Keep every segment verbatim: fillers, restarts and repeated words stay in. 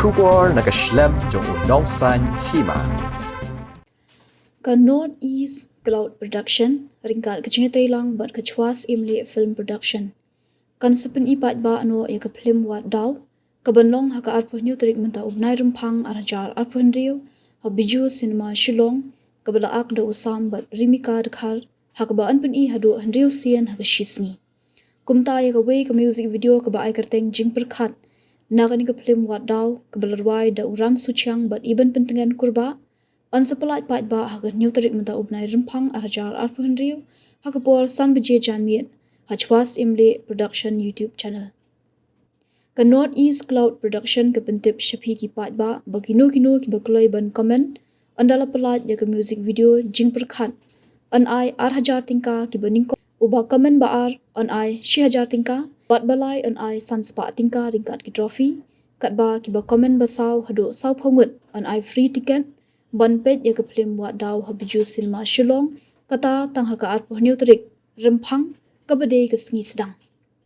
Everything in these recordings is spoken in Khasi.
Khubor na ka shlem jong u nongsan hima. Ka North East Cloud Production ryngkat ka jingïatreilang bad ka Chwas Imlek Film Production kan sa pyni paidbah noh ïa ka phlim Wad Daw, kaban long ha ka arphew hynñiew tarik mynta u bnai Rymphang ar hajar arphew hynriew ha Bijou Cinema Shillong, kaba la ak da u Sam bad Rimika Dkhar, ha kaba yn pyni haduh hynriew sien ha ka shi sngi. Kumta ïa kawei ka music video kaba ai kyrteng Jingpyrkhat na kane ka phlim Wad Daw, kaba la rwai da u Ram Suchiang bad Iban Pyntngen Kurbah, yn sa pyllait paidbah ha ka hynñiew tarik mynta u bnai Rymphang ar hajar arphew hynriew ha ka por san baje janmiet ha Chwas Imlek Production YouTube channel. Ka North East Cloud Production ka pyntip sha phi ki paidbah ba kino kino kiba kloi ban comment ynda la pyllait ïa ka music video Jingpyrkhat, yn ai ar hajar tyngka, kiba nyngkong, uba comment ba ar yn ai shi hajar tyngka, bad ba lai yn ai san spah tyngka ryngkat ki trophy. Katba kiba comment ba saw haduh sawphew ngut yn ai free ticket ban peit ïa ka phlim Wad Daw ha Bijou Cinema Shillong, kata tang ha ka arphew hynñiew tarik Rymphang, kaba dei ka sngi sdang.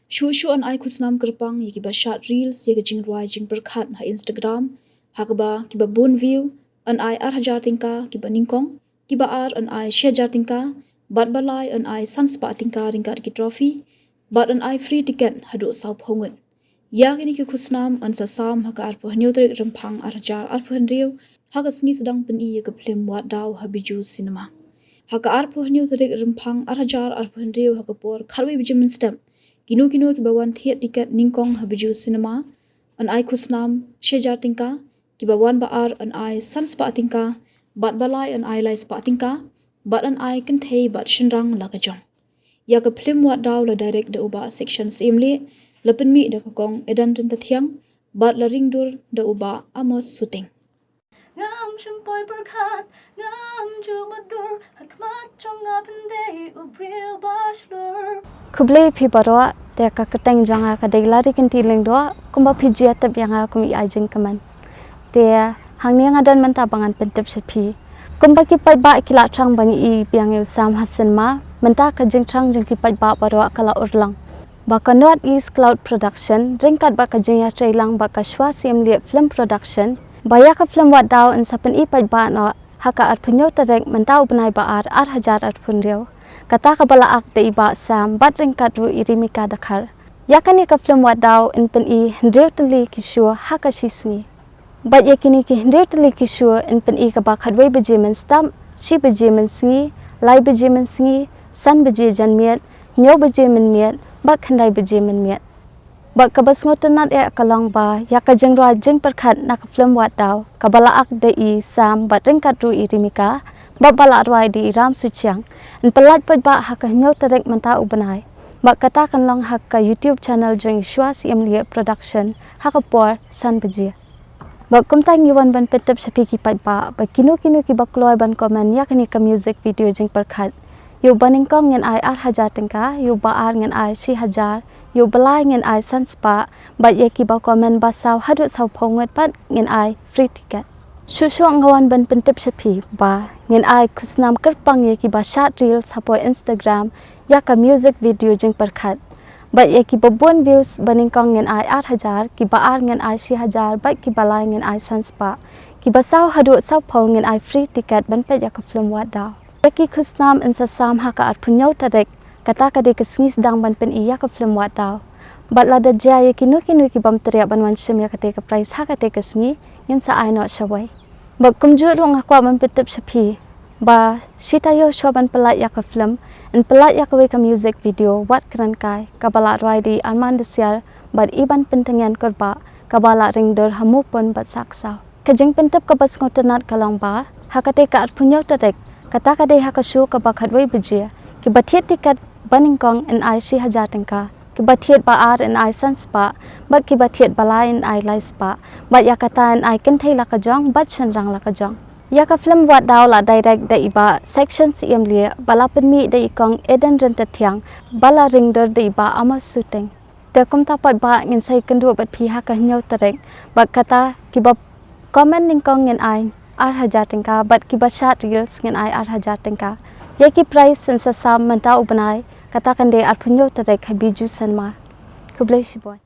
Shuh shuh yn ai khusnam kyrpang ïa kiba shad reels ïa ka jingrwai Jingpyrkhat ha Instagram, ha kaba kiba bun view yn ai ar hajar tyngka, kiba nyngkong, kiba ar yn ai shi hajar tyngka, bad ba lai yn ai san spah tyngka ryngkat ki trophy, bad yn ai free ticket haduh sawphew ngut. Ïa kine ki khusnam yn sa sam ha ka arphew hynñiew tarik Rymphang ar hajar arphew hynriew ha ka sngi sdang pyni ïa ka phlim Wad Daw ha Bijou Cinema. Ha ka arphew hynñiew tarik Rymphang ar hajar arphew hynriew ha ka por khatwei baje mynstep, kino kino kiba wan thied ticket nyngkong ha Bijou Cinema yn ai khusnam shi hajar tyngka, kiba wan ba ar yn ai san spah tyngka, bad ba lai yn ai lai spah tyngka, bad yn ai kynthei bad shynrang la ka jong. Ïa ka phlim Wad Daw la direct da u Bah Section Syiemlieh, la pynmih da ka Kong Edan Ryntathiang, bad la ringdur da u Bah Amos Suting. Ngam shym poi pyrkhat, ngam ju madur, ha khmat jong nga pynbeit u briew ba shlur. Khublei phi baroh, te ka kyrteng jong nga ka dei Lari Kynti Lyngdoh, kumba phi ju ïatip ïa nga kum i Ai Jingkmen. Te hangne nga don mynta ba ngan pyntip sha phi. Kumba ki paidbah ki la thrang ban ïohi biang ïa u Sam ha cinema, mynta ka jingthrang jong ki paidbah baroh ka la urlong. Ba ka North East Cloud Production ryngkat bad ka jingïatreilang bad ka Chwas Imlek Film Production, ba ïa ka phlim Wad Daw yn sa pyni paidbah noh ha ka arphew hynñiew tarik mynta u bnai ba ar, ar hajar arphew hynriew. Kata kaba la ak da i Bah Sam bad ryngkat ruh i Rimika Dkhar. Ïa kane ka phlim Wad Daw yn pyni hynriew tylli ki show ha ka shi sngi. Bad ïa kine ki hynriew tylli ki show yn pyni kaba khatwei baje mynstep, shi baje mynsngi, lai baje mynsngi, san baje janmiet, hynñiew baje mynmiet, bad khyndai baje mynmiet. Bad kaba sngewtynnat eh ka long ba ïa ka jingrwai Jingpyrkhat na ka phlim Wad Daw, kaba la ak da i Sam bad ryngkat ruh i Rimika, bad ba la rwai da i Ram Suchiang, yn pyllait paidbah ha ka hynñiew tarik mynta u bnai. Bad kata kan long ha ka YouTube channel jong i Chwas Imlek Production ha ka por san baje. Bad kumta ngi wan ban pyntip sha phi ki paidbah ba kino kino kiba kloi ban comment ïa kane ka music video Jingpyrkhat. Ïa uba nyngkong ngin ai ar hajar tyngka, ïa uba ar ngin ai shi hajar, ïa uba lai ngin ai san spah, bad ïa kiba comment ba saw haduh sawphew ngut pat ngin ai free ticket. Shuh shuh nga wan ban pyntip sha phi ba ngin ai khusnam kyrpang ïa kiba shad reels hapoh Instagram ïa ka music video Jingpyrkhat. Bad ïa kiba bun views ba nyngkong ngin ai ar hajar, kiba ar ngin ai shi hajar, bad kiba lai ngin ai san spah. Kiba saw haduh sawphew ngin ai free ticket ban peit ïa ka phlim Wad Daw. Ïa ki khusnam yn sa sam ha ka arphew hynñiew tarik, kata ka dei ka sngi sdang ban pyni ïa ka phlim Wad Daw. Bad lada jia ïa kino kino ki bym treh ban wan shim ïa kata ka prize ha kata ka sngi, ngin sa ai noh shawei. Bad kumjuh ruh nga kwah ban pyntip sha phi ba shi taïew shuwa ban pyllait ïa ka phlim, yn pyllait ïa kawei ka music video Wat Kren Kai, kaba la rwai da i Arman Dasiar bad Iban Pyntngen Kurbah, kaba la ringdur ha Mupun bad Saksaw. Ka jingpyntip kaba sngewtynnat ka long ba ha kata ka arphew hynñiew tarik, kata ka dei ha ka show kaba khatwei baje, kiba thied ticket ba nyngkong yn ai shi hajar tyngka, kiba thied ba ar yn ai san spah, bad kiba thied ba lai yn ai lai spah, bad ïa kata yn ai kynthei la ka jong bad shynrang la ka jong. Ïa ka phlim Wad Daw la direct da i Bah Section Syiemlieh, ba la pynmih da i Kong Edan Ryntathiang, ba la ringdur da i Bah Amos Suting. Te kumta paidbah, ngin sa ïakynduh bad phi ha ka hynñiew tarik. Bad kata, kiba comment nyngkong ngin ai ar hajar tyngka, bad kiba shad reels ngin ai ar hajar tyngka. Ïa ki prize yn sa sam mynta u bnai, kata kan dei arphew hynñiew tarik ha Bijou Cinema. Khublei shibun.